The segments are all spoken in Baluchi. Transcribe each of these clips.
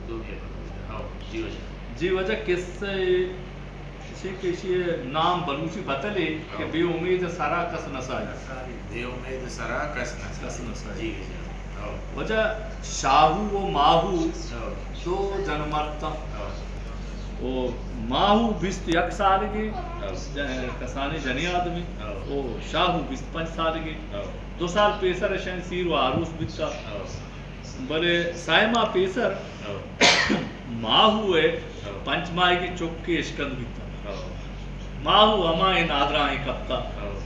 دومی ءَ بلوچ۔ ہو، جی واجہ۔ جی واجہ، قصہ ایشی کہ ایشی نام بلوچی بتلے کہ ہو۔ بے امید سرا کس نہ ساہی۔ بے امید سرا کس نہ ساہی۔ کس نہ ساہی۔ جی واجہ۔ ہو۔ واجہ، شاہو و ماہو ہو۔ دو جن مرد اتاں۔ ہو۔ و ماہو بیست یک سالگے، ہو۔ ج-، کسانیں جنیں آدمی۔ ہو۔ و شاہو بیست پنچ سالگے۔ ہو۔ دو سال پیسر اشانی سیر و آروس بیتا۔ ہو۔ بلے سئے ماہ پیسر ہو۔ ماہو ءِ ہو۔ پنچ ماہیگیں چکے اشکند بیتگ۔ ہو۔ ماہو ہما اے نادراہیں کپتگ۔ ہو۔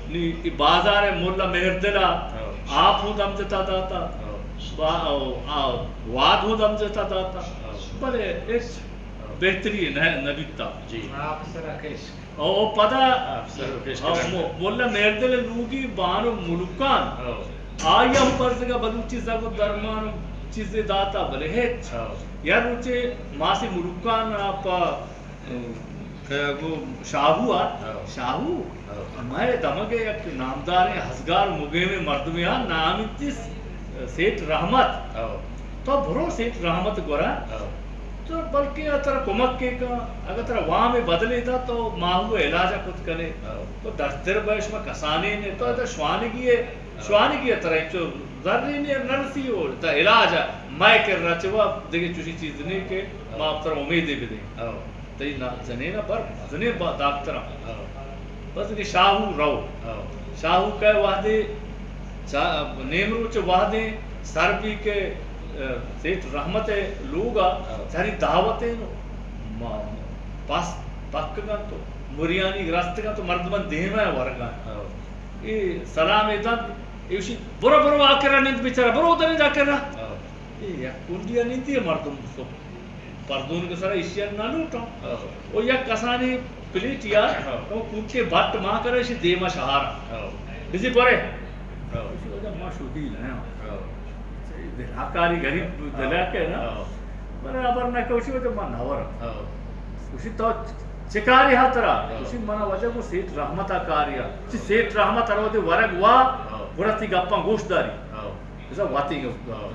نی اے بازار ءِ ملا مہردل ءَ ہو۔ آپ ہوں دم جتا داتا۔ ہو۔ با-، او، آ، واد ہوں دم جتا داتا۔ ہو۔ بلے ہچ ہو۔ بہتری نہ، نہ بیتا۔ جی۔ آپ سرا کش۔ او پدا افسر پیش او کرنت۔ مو-، ملا مہردل لوگی بانو ملکان۔ ہو۔ آئی ہم برزگا بلوچی زگ و درمان چیزے داتا، بلے ہچ۔ ہو۔ یا روچے ماسی ملکان پا، کہ گو شاہو آ، ہو۔ شاہو، ہو۔ مئے دمگ ءِ یک نامداریں ہزگار مگیمیں مردمے آ، نام انتی سیٹھ رحمت۔ ہو۔ تو برو سیٹھ رحمت گورا۔ ہو۔ تو بلکیں آ ترا کمک کے کن، اگاں ترا وام بدلے دا تو ماہو علاج کت کنے۔ ہو۔ تو درتر بئے شما کسانے نے، تو ادا شوانگی ہے، ہو۔ شوانگی ہے ترا انچو زرے نے نرسی ہو، تا علاج ہے۔ مئے کرا چوا دگہ چوشی چیز نے کہ ہو۔ ما ترا امیدے بدیں۔ ہو۔ تئی نا-، جنین ءَ بر مزنیں با-، داکتر ءَ۔ ہو۔ بس کہ شاہو رو۔ ہو۔ شاہو کئے وہدے چا-، نیم روچ وہدے سر بی کہ، اه، سیٹھ رحمت ءِ لوگ ءَ ہو۔ چاری دعوت ءَ نو ما-، پس پک گنت و مریانی رستگاں تو مردمن دیم ءَ ورگاں۔ ہو۔ اے سلام ءَ دنت، ایشی برو برو آکرا نند بیچارہ، برو دنند آکرا۔ ہو۔ اے یک کنڈی ءَ نندی ءَ مردم سو پردون کے سرا ایشی ءَ نہ لوٹاں۔ ہو۔ او یک کسانی پلیٹ یا ہو۔ او کوٹے بٹ ما کرا ایشی دیما شہار۔ ہو۔ بزی برے۔ ہو۔ ایشی وجہ ما شودی نہ ہاں۔ ہو۔ دلاکاری غریب ہو۔ دلاکے نا۔ ہو۔ برابر نہ کہ ایشی وجہ ما نہ ورا۔ ہو۔ ایشی تو چکاری ہاترا۔ ہو۔ ایشی منا وجہ کو سیٹھ رحمت ءَ کاری ءَ۔ چی سیٹھ رحمت ءَ رو دے ورگ وا، ہو۔ گڑا تی گپاں گوش داری۔ ہو۔ بزاں وتی گپ۔ ہو۔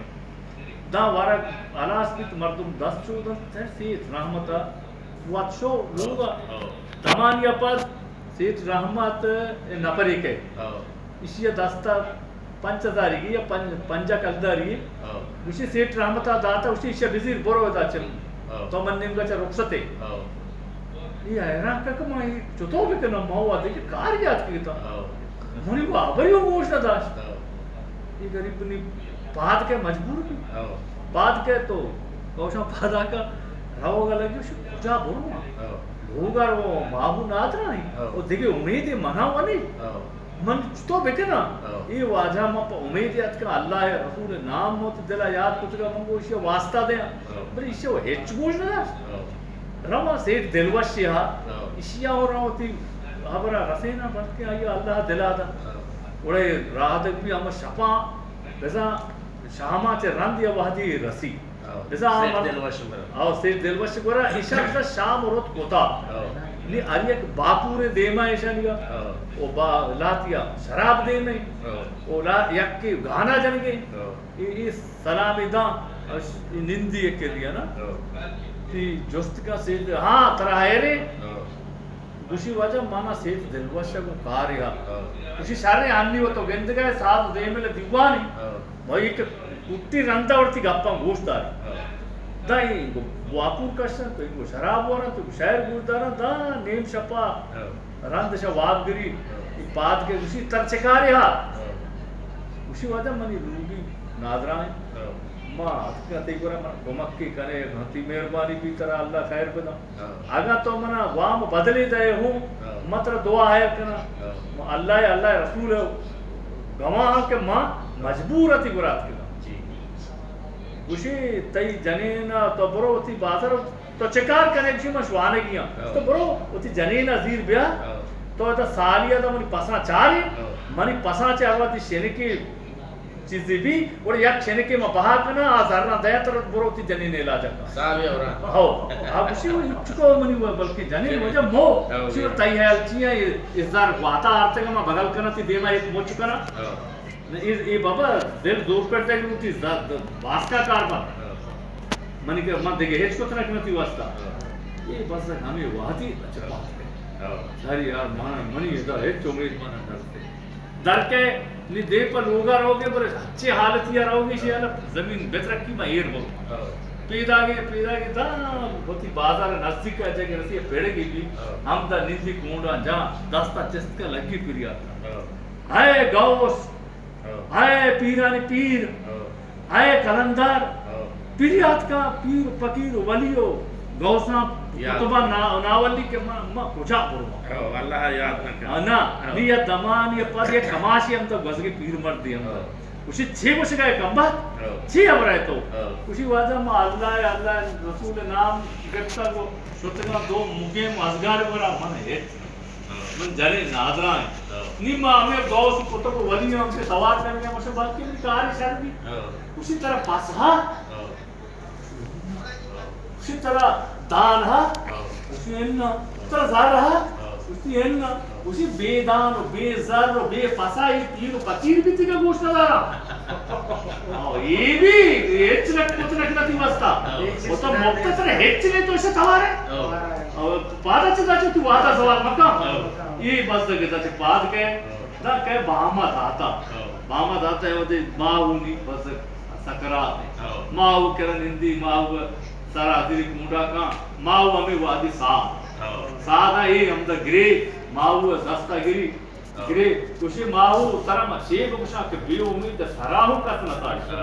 داں ورگ ہلاس بیت، مردم دست چو دنت، چہ سیٹھ رحمت ءَ وت شو لوگ ءَ۔ ہو۔ دمانی ءَ پد سیٹھ رحمت ءِ نپرے کئے۔ ہو۔ ایشی ءَ دست ءَ پنچ ہزاری گی یا پنج، پنجاہ کلداری۔ ہو۔ گوشی سیٹھ رحمت ءَ داتا، گوشی ایشی ءَ بزیر برو ادا چل۔ ہو۔ تو من نیمگا چہ رخصت ئے۔ ہو۔ اے حیران کہ، کہ ما اے چطور بکناں، ما وہدے کہ کار یاد کیتا۔ ہو۔ منی وابری ہم گوش نہ داشت۔ ہو۔ اے غریب نی پاد کے مجبور بی۔ ہو۔ پاد کے تو کوشاں پادا کا روگ لگی، شو کجا برو؟ ہو۔ لوگ ءَ رو، ماہو نادراہیں۔ ہو۔ او دگہ امیدے منا ونی۔ ہو۔ من چطور بکناں؟ ہو۔ اے واجہ من پہ امیدے اتکاں، اللہ ءِ رسول ءِ نام من وتی دل ءَ یاد کتگ ءَ من گوں ایشی ءَ واسطہ دیاں۔ ہو۔ بلے ایشی ءَ ہچ گوش نہ داشت۔ ہو۔ رواں سیٹھ دلوشے ہا، ہو۔ ایشی ءَ رواں وتی ہبر ءَ رسیناں، بلکیں آئی ءَ اللہ دل ءَ دا۔ ہو۔ گڑا اے راہ دگ بی ہما شپاں بزاں شاماں چہ رند یا وہدی رسی۔ ہو۔ بزاں سیٹھ آمد۔ دلوش گورا۔ ہو، سیٹھ دلوش گورا، ایشاں بزاں شام و رت کتا۔ ہو۔ نی ہر یک باپورے دیما ایشانی گا۔ ہو۔ او با-، لاتیا شراب دیمے۔ ہو۔ او لا-، یکے گانا جنگے۔ ہو۔ اے، اے سلام داں، اش-، اے نندی ایک کے دیا نا۔ ہو۔ تی جست کا سیٹھ، ہاں، ترا حیرے۔ ہو۔ گوشی واجہ منا سیٹھ دلوش ءَ گوں کارے ہا۔ ہو۔ گوشی شریں، انی و تو گندگ ءَ ساز و دیمل ءِ دیوانے۔ ہو۔ ما یک کٹی رند ءَ وتی گپاں گوش داری۔ ہو۔ داں اے گوں واپور کشاں، تو اے گوں شراب وراں، تو شعر گوش داراں، داں نیم شپا ہو۔ رند شہ واب گری، ہو۔ اے پاد کے گوشی تر چہ کارے ہا؟ ہو۔ گوشی واجہ منی لوگی نادراہیں۔ ہو۔ ما اتکاں تئی گورا من کمک کے کنے، ہاں، تئی مہربانی بی، ترا اللہ خیر بداں۔ ہاں۔ اگاں تو منا وام بدلے دئے ہوں، ہاں۔ من ترا دعا ہیر کناں۔ ہاں۔ اللہ ءِ، اللہ ءِ رسول ءِ گواہ کہ ما مجبور ءَ تئی گورا اتکگاں۔ جی۔ گوشی تئی جنین ءَ تو برو وتی بازار، تو چہ کار کنے؟ گوشی من شوانگی آں۔ ہاں۔ تو برو وتی جنین ءَ زیر بیا۔ ہاں۔ تو ادا سالی ءَ تو منی پساں چارے، ہاں۔ منی پساں چہ اگاں وتی شنکے چیزے بی، گڑا یک شنکے ما بہا کناں، آ زراں دئے ترا، برو وتی جنین علاج کن۔ ساوی اوران۔ ہو، آ گوشی، او چکو منی و-، بلکہ جنین وجہ مو، ہو، چو جی۔ تئی حیال چی ہے، اے، اے زر گواتا آرتگا ما بغل کناں، تی دیما ایک مچ کناں۔ ہو۔ نہ، اے، اے بابا دل زور کرتے کہ تی زر، د-، باسکا کار بند۔ ہو۔ منی کہ من دگہ ہچ کت نہ کناں تئی واسطہ۔ ہو۔ اے بزگ ہمے وہدی اچ پاد کئے۔ ہو۔ ساری یار، من، منی ادا ہچ امید من نہ رستے۔ در کئے نی دیم پہ لوگا روگے، بلے ہچے حالتی ءَ روگے، ایشی ءَ زمین بترکی ما ایر بو۔ ہو۔ پیداگے، پیداگے داں وتی بازار نزدیک ءَ جگہ رسی پیڑگی بی، ہو۔ ہمدا نندی کونڈاں جاں، دستا چست کا لگی پریات کا۔ ہو۔ اے غوث! ہو۔ اے پیرانی پیر! ہو۔ اے قلندر! ہو۔ پریات کا پیر، فقیر، ولی و غوثاں، یاد۔ قطباں نا-، ناولی کہ ما، ما کجا برواں؟ ہو، اللہ یاد نہ کن۔ ہاں، نا، ہو۔ نی یا دمان یا پد یا کماشی ہم تو گزگی پیر مردی ہم تو۔ ہو۔ اسی چی گوشگا ہے کمبخت؟ ہو۔ چی ہبرا ہے تو؟ ہو۔ اسی واجہ ما اللہ، اللہ رسول نام گپتا کو شتگا دو مقیم ازگار برا من ہیچ۔ ہاں۔ من جنین نادراہ ایں۔ ہاں۔ نی ما ہمے غوث کتب ولی ہم کہ توار کرنے ہم اسے بلکہ نی کاری شر بھی۔ ہاں۔ اسی طرح پسہا۔ ہاں۔ اسی طرح دان ہا۔ ہاں۔ اسی ان۔ ہاں۔ طرح زر ہا۔ ہاں۔ اسی ان۔ ہاں۔ اسی بے دان و بے زر و بے پسا یہ پیر و فقیر بھی تیگا گوشت نہ دارا۔ او، اے بھی، ہچ نہ کت نہ کناں تئی واسطہ۔ او۔ او تو مختصر ہچ نہیں تو اسے توار ہے۔ او۔ او، پادا چیزا چو تو وعدہ سوال مکا۔ او۔ اے بس دگہ دا چہ پاد کئے، او۔ دا کئے باما داتا۔ او۔ باما داتا ہے ودے ماہو نی بس سکرات ہے۔ او۔ ماہو کرن ہندی، ماہو سرا دری کونڈا کان، ماہو ہمیں وادی ساہ۔ او۔ ساہ دا اے ہمدا گرے، ماہو دستا گری۔ گرے، گوشی، ماہو، ترا ما چے بگوشاں کہ بے امید سرا ہوں کس نہ تاشی۔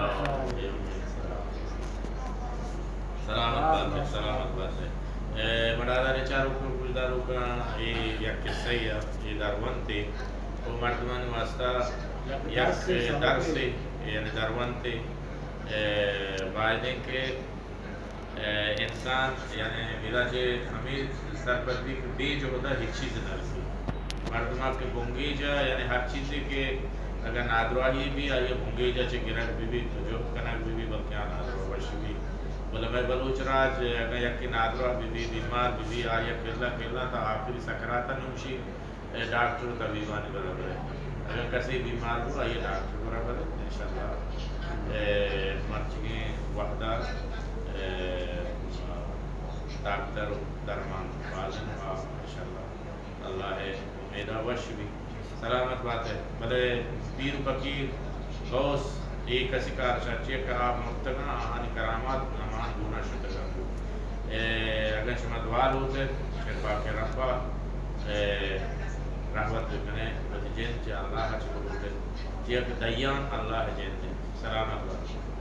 سلامت بات ئے، سلامت بات ئے۔ اے، مڑاداریں چاروکاں، گوشداروکاں، اے یک قصہ ئے، اے درونتے، او مردمانی واسطہ یک درسے، یعنی درونتے، اے، بایدیں کہ اے، انسان، یعنی، ادا چہ ہمے سرپد بی کہ بے جہدا ہچ چیز نہ رسی۔ مردما کہ بنگیجا، یعنی، ہر چیزے کہ اگاں نادراہی بی، آئی بنگیجا چہ گرگ بہ بی، تو جہد کنگ بہ بی، بلکہ آ نادراہ وش بی۔ بلے مئے بلوچ راج، اگاں یکے نادراہ بہ بی، بیمار بہ بی، آئی کلا کلا تا آخری سکراتا نوشی۔ اے ڈاکٹر و طبیبانی برابر ہے۔ اگر کسی بیمار ہو، آئیے ڈاکٹر برابر ہے، انشاءاللہ۔ اے مرچگیں وحدہ، اے ڈاکٹر و درمان باز ہیں، آ، انشاءاللہ اللہ ہے، امیدہ وش بھی۔ سلامت بات ہے۔ بلے پیر فقیر غوث اے کسی کار شر چیا کہ آ مرتگاں، آہانی کرامات ہمان گونا شتگاں۔ اے، اگن شما دعا لوٹے کہ پاک ربا، اے، رحمت بکنے، وتی جند چہ اللہ چہ بلوٹے، چیا کہ دیان اللہ جند انت۔ سلامت بات۔